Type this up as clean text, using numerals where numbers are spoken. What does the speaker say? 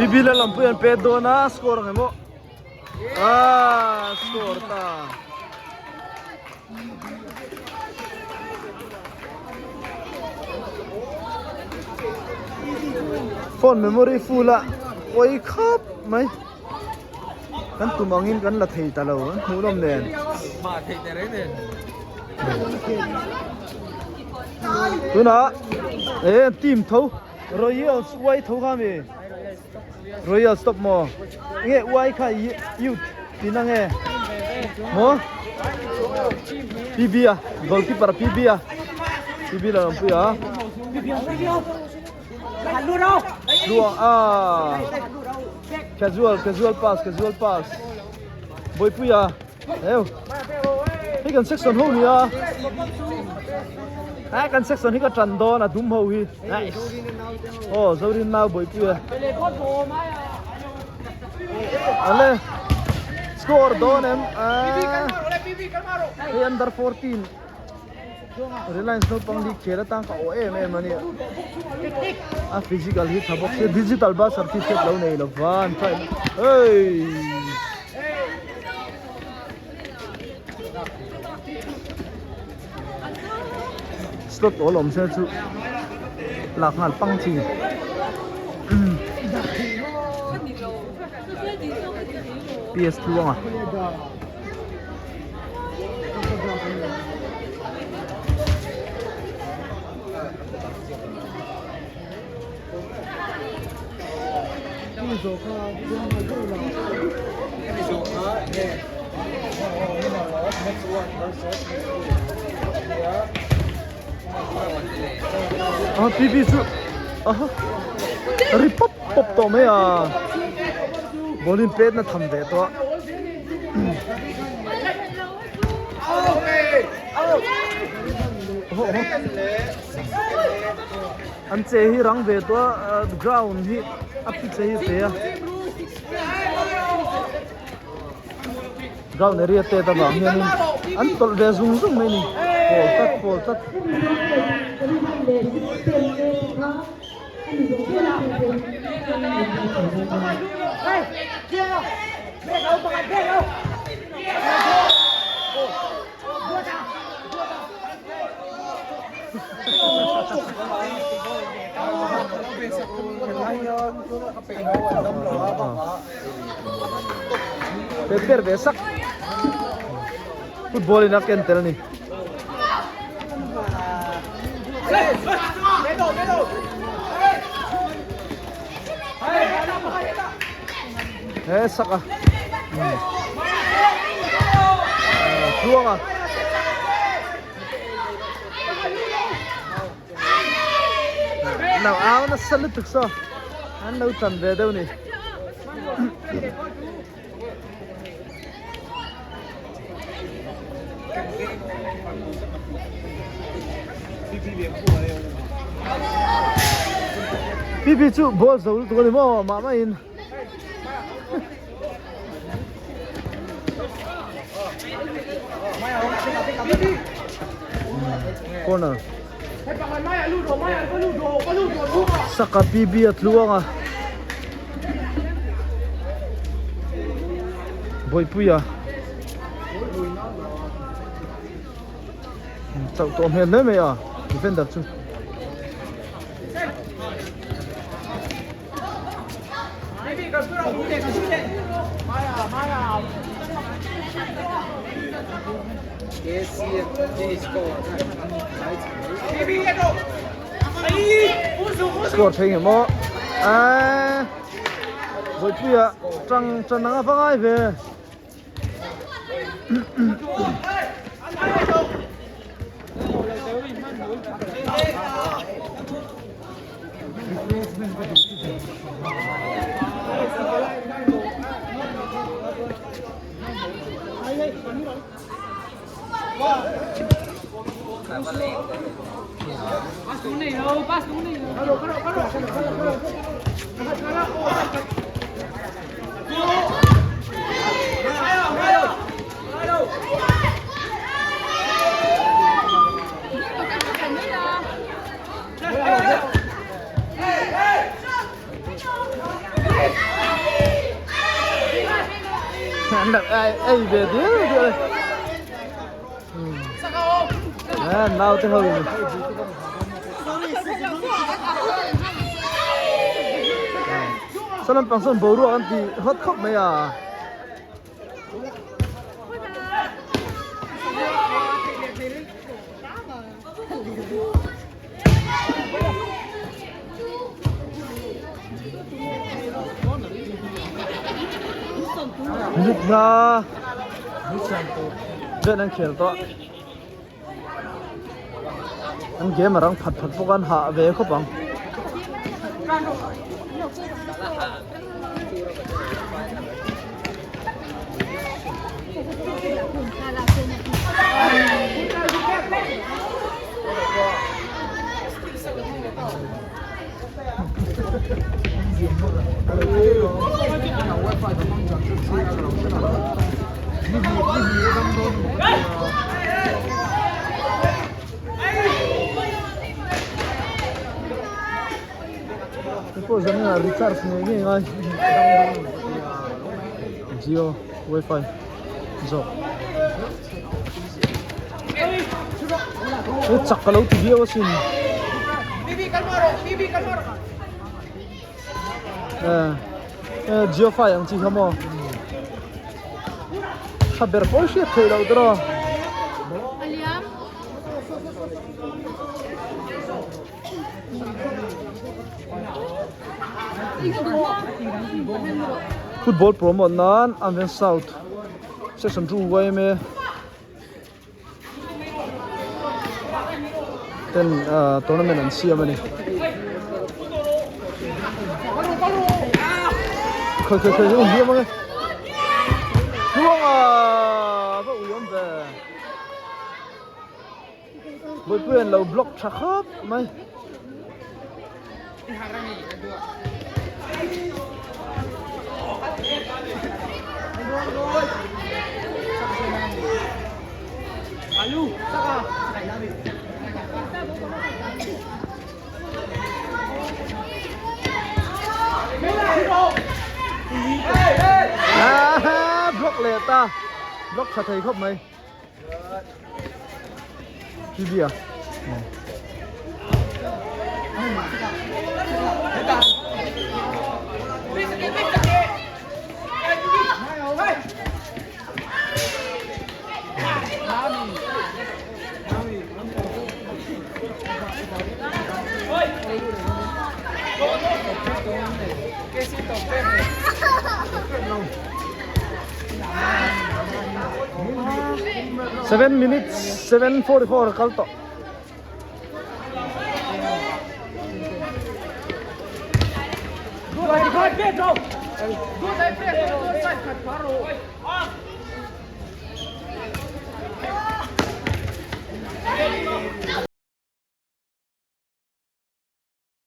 PB la lampui an pet dawn a score ang emaw ah score ta phone memory full a pawi khawp mai kan tum angin kan la thei ta lo an hmuh nawm nen tunah e team tho royals uai tho kha mi royal stop maw nge uai kha youth tihna nge maw pb a goalkeeper pb a pb la rampui a luang a casual casual pass casual pass bawihpui a eu hei kan section ho ni a a kan section hi ka tan dawn a dum ho hi nice aw zorin nau bawihpui a ale score dawn em a hei under 14 Reliance naupang hi khel atang ka awh em em a nia a physical hi tha bawk sia digital birth certificate lo nei lova an try hei slot awl awm se chu lak nghal pang chi PS2 anga. A PB chu aha ri pawp pawp tawh mai a ball in pet na tham ve tawh a. An che hi rang ve tawh a ground hi a pitch hi te a ground area te ta vang hianin an tawlh ve zung zung mai a ni pawl tlat pawl tlat. Pet ber ve sak football in a ken tel a ni. He sak a tluang a lo au nasa lutuk saw an lo tan ve deuh ni. Pipi chu ball zo lutuk a ni maw mah maiin. Corner. Saka PB a tluang a. Bawihpuia chauh tawh hmel hle mai a defender chu. Score thei nge maw eee Bawihpuia tang tan anga va ngai ve. An lo ei ve dil dil a ni. Naute ho in. Saw lampang sawn boruak an ti hawt khawp mai a. Nit nga vel an khel tawh an game a rang phat phat bawk a an hah ve khawp ang. Pawh zan inah recharge ngei ngei ngai Jio wifi zawk he chak ka lo ti viau asin Jio fi ang chi kha maw tha ber pawi hriat theih loh tawh Football promote nan Anven South section 2 YMA ten tournament an siam a ni. Khoi khoi khoi um hiam ange. Tluanga va ui awm ve. Bawipuian lo block tha khawp mai. Ah, block leh ta. Block tha thei khawp mai. TV à? 7 minutes 7:44 kal tawh.